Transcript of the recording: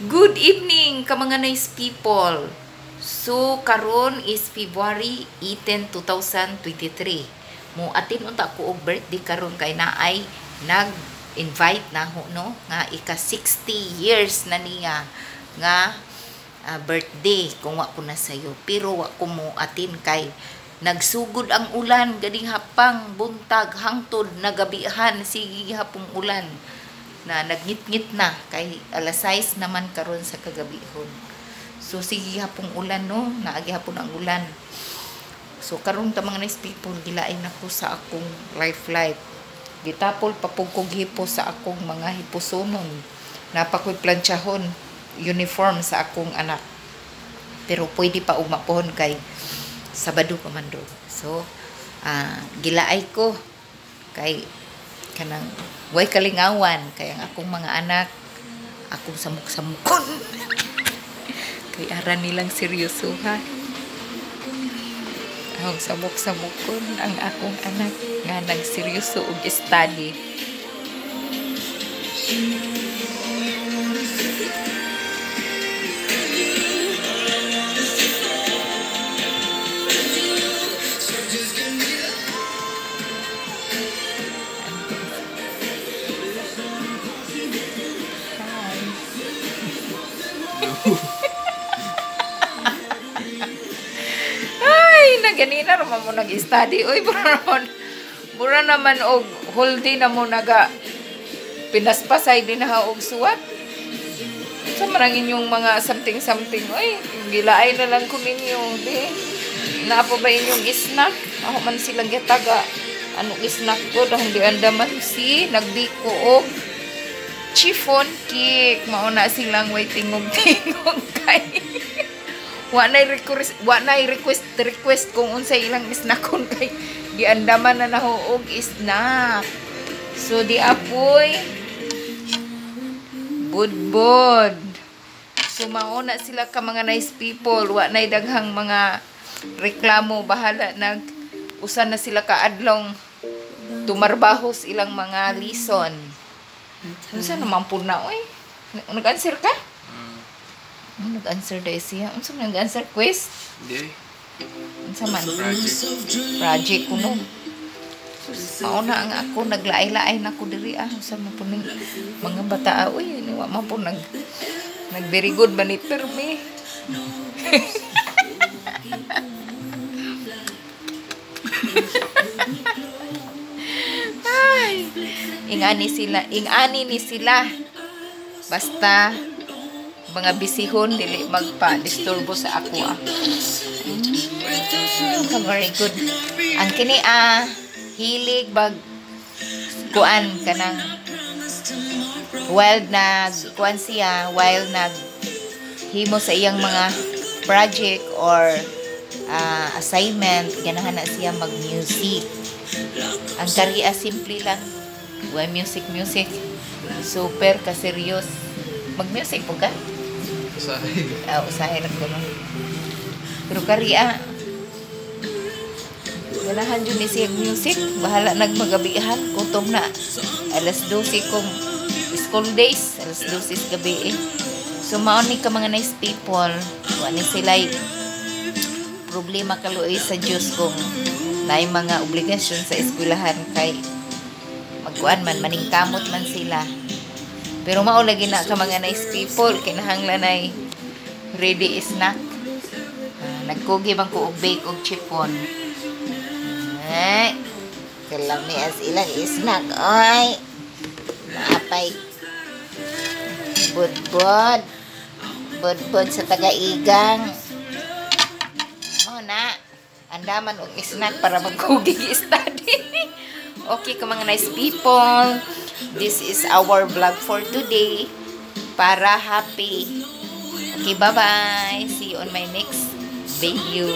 Good evening ka mga nice people. So karon is February 18, 2023. Mo atin unta ko og birthday karon kay naay nag-invite na ho, no, nga ika 60 years na niya nga birthday kung wa ko na sayo, pero wa ko mo atin kay nagsugod ang ulan ganing hapang buntag hangtod nagabihan, sige gihapong ulan na nagngit-ngit na kay alas 6 naman karon sa kagabihon. So sige hapong ulan, no, naagi hapon ang ulan. So karon ta, mga nice people, gilain ako sa akong life life. Gitapol pa pud kog hipos sa akong mga hipusonon. Napakoy planchahon uniform sa akong anak. Pero pwede pa ugma pohon kay Sabado pa man do. So gilaay ko kay kanang way kalingawan kay ang akong mga anak akong samok-samokon kay ara nilang seryosohan. Akong samok-samokon ang akong anak nga nagseryoso og study. Hi. Ay, naganina naman mo nag-study. Uy, mura naman og whole day na mo naga pinaspasay din na og suwat. Sa man ang inyong mga something something. Uy, gilaay na lang ko ninyo. Di. Naa pa ba inyong snack? Ako man silang gitaga. Anong snack ko? Dahil di andaman si nagbiko og chiffon cake. Mauna silang way tingog-tingog kay wa nay request request kung unsay ilang snackon kay giandaman na naho og snack. So di apoy budbod. So mauna sila ka, mga nice people, wa nay daghang mga reklamo, bahala nag usa na sila ka adlong tumarbahos ilang mga lison. Unsa naman po na, oy? Nag-answer ka? Ano nag-answer dahil siya? Unsa man nag-answer, quiz? Hindi. Unsa man? Project. Project ko, no. Sus, mauna ang ako naglaay-laay na ko diri ah. Unsa man po ning mga bata ah. Uy, wa man po nag very good ba ni permi. Ay, ingani sila, ingani ni sila. Basta mga bisihon, dili magpa-disturbo sa ako ah. Very good. Ang kini ah, hilig bag kuan kanang while nag kuan siya, while nag himo sa iyang mga project or assignment, ganahan na siya mag-music. Ang kariya simple lang. Why music music? Super ka serious. Mag-music po ka? Usahay. Ah, usahay na ko, no. Pero kariya, ganahan jud ni siya music. Bahala nagmagabihan. Kutom na. Alas 12 kong school days. Alas 12 sa gabi eh. So, mao ni ka, mga nice people. Wa ni sila problema kaluoy sa Diyos kung naay mga obligasyon sa eskwelahan kay magkuan man, maningkamot man sila. Pero mao lagi na ka, mga nice people, kinahanglan ay ready snack. Ah, nagkugi man ko og bake og chiffon. Ay, kalami as ilang snack. Ay, maapay. Budbod. Budbod sa taga-igang. Mao na. Andaman og snack para magkugi study. Okay ka, mga nice people. This is our vlog for today. Para happy. Okay, bye-bye. See you on my next video.